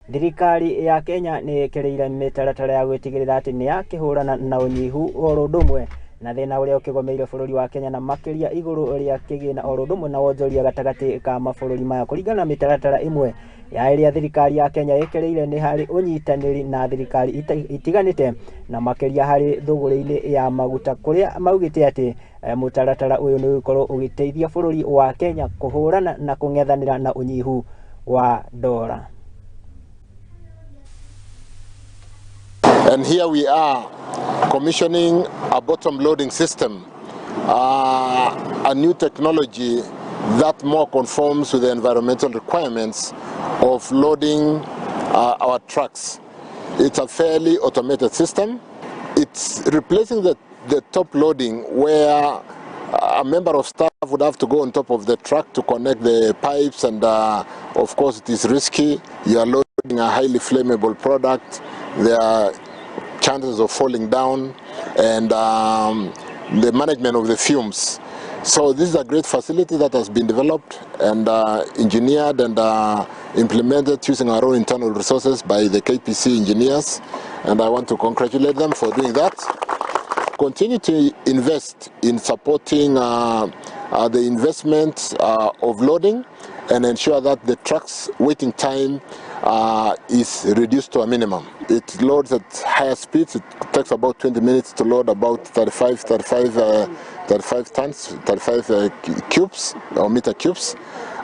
Thirikari ya Kenya nĩ ĩkĩrĩire mĩtaratara ya gwĩtigĩrĩra atĩ nĩ yakĩhũrana na ũnyihu wa ũndũ ũmwe na thĩna ũrĩa ũkĩgomeire bũrũri wa Kenya na makĩria igũrũ rĩa kĩgĩna o ũndũ ũmwe na wonjoria gatagatĩ ka mabũrũri maya. Kũringana na mĩtaratara ĩmwe ya ĩrĩa thirikari ya Kenya ĩkĩrĩire nĩ harĩ ũnyitanĩri na thirikari itiganĩte na makĩria harĩ thũgũrĩ-inĩ ya maguta, kũrĩa maugĩte atĩ mũtaratara ũyũ nĩ ũgũkorwo ũgĩteithia bũrũri wa Kenya kũhũrana na kũng'ethanĩra na unyihu wa dola. And here we are commissioning a bottom loading system, a new technology that more conforms with the environmental requirements of loading our trucks. It's a fairly automated system. It's replacing the top loading where a member of staff would have to go on top of the truck to connect the pipes, and of course it is risky. You are loading a highly flammable product. There are chances of falling down, and the management of the fumes. So this is a great facility that has been developed and engineered and implemented using our own internal resources by the KPC engineers, and I want to congratulate them for doing that. Continue to invest in supporting the investment of loading and ensure that the truck's waiting time is reduced to a minimum. It loads at higher speeds. It takes about 20 minutes to load about 35 tons, 35 cubes or meter cubes,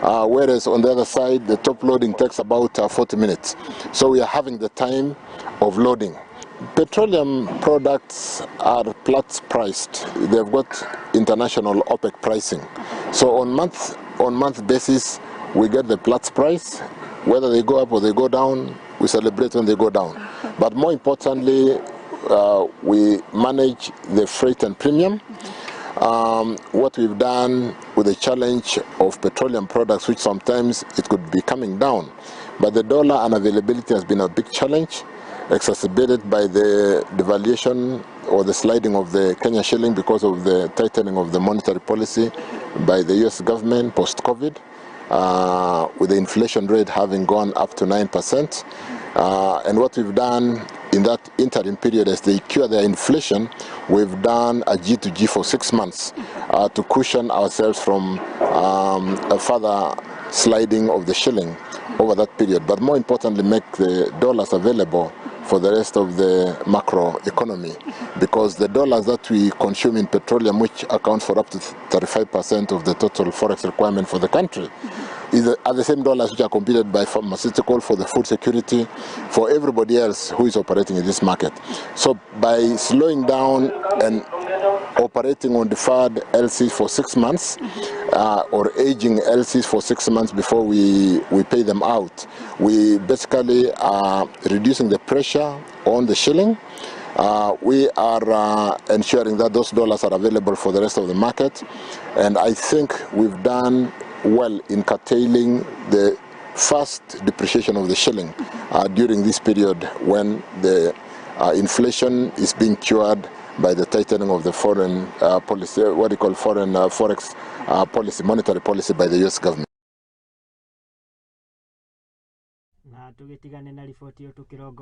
whereas on the other side the top loading takes about 40 minutes. So we are having the time of loading. Petroleum products are Platts priced. They've got international OPEC pricing. So on month basis we get the Platts price. Whether they go up or they go down, we celebrate when they go down. But more importantly, we manage the freight and premium. What we've done with the challenge of petroleum products, which sometimes it could be coming down, but the dollar unavailability has been a big challenge, exacerbated by the devaluation or the sliding of the Kenya shilling because of the tightening of the monetary policy by the US government post-COVID. With the inflation rate having gone up to 9%. And what we've done in that interim period as they cure their inflation, we've done a G2G for 6 months to cushion ourselves from a further sliding of the shilling over that period. But more importantly, make the dollars available for the rest of the macro economy, because the dollars that we consume in petroleum, which accounts for up to 35% of the total forex requirement for the country, are the same dollars which are competed by pharmaceutical, for the food security, for everybody else who is operating in this market. So by slowing down and operating on deferred LCs for 6 months, or aging LCs for 6 months before we pay them out, we basically are reducing the pressure on the shilling. We are ensuring that those dollars are available for the rest of the market, and I think we've done well in curtailing the fast depreciation of the shilling during this period when the inflation is being cured by the tightening of the foreign policy, what we call foreign forex policy, monetary policy by the US government.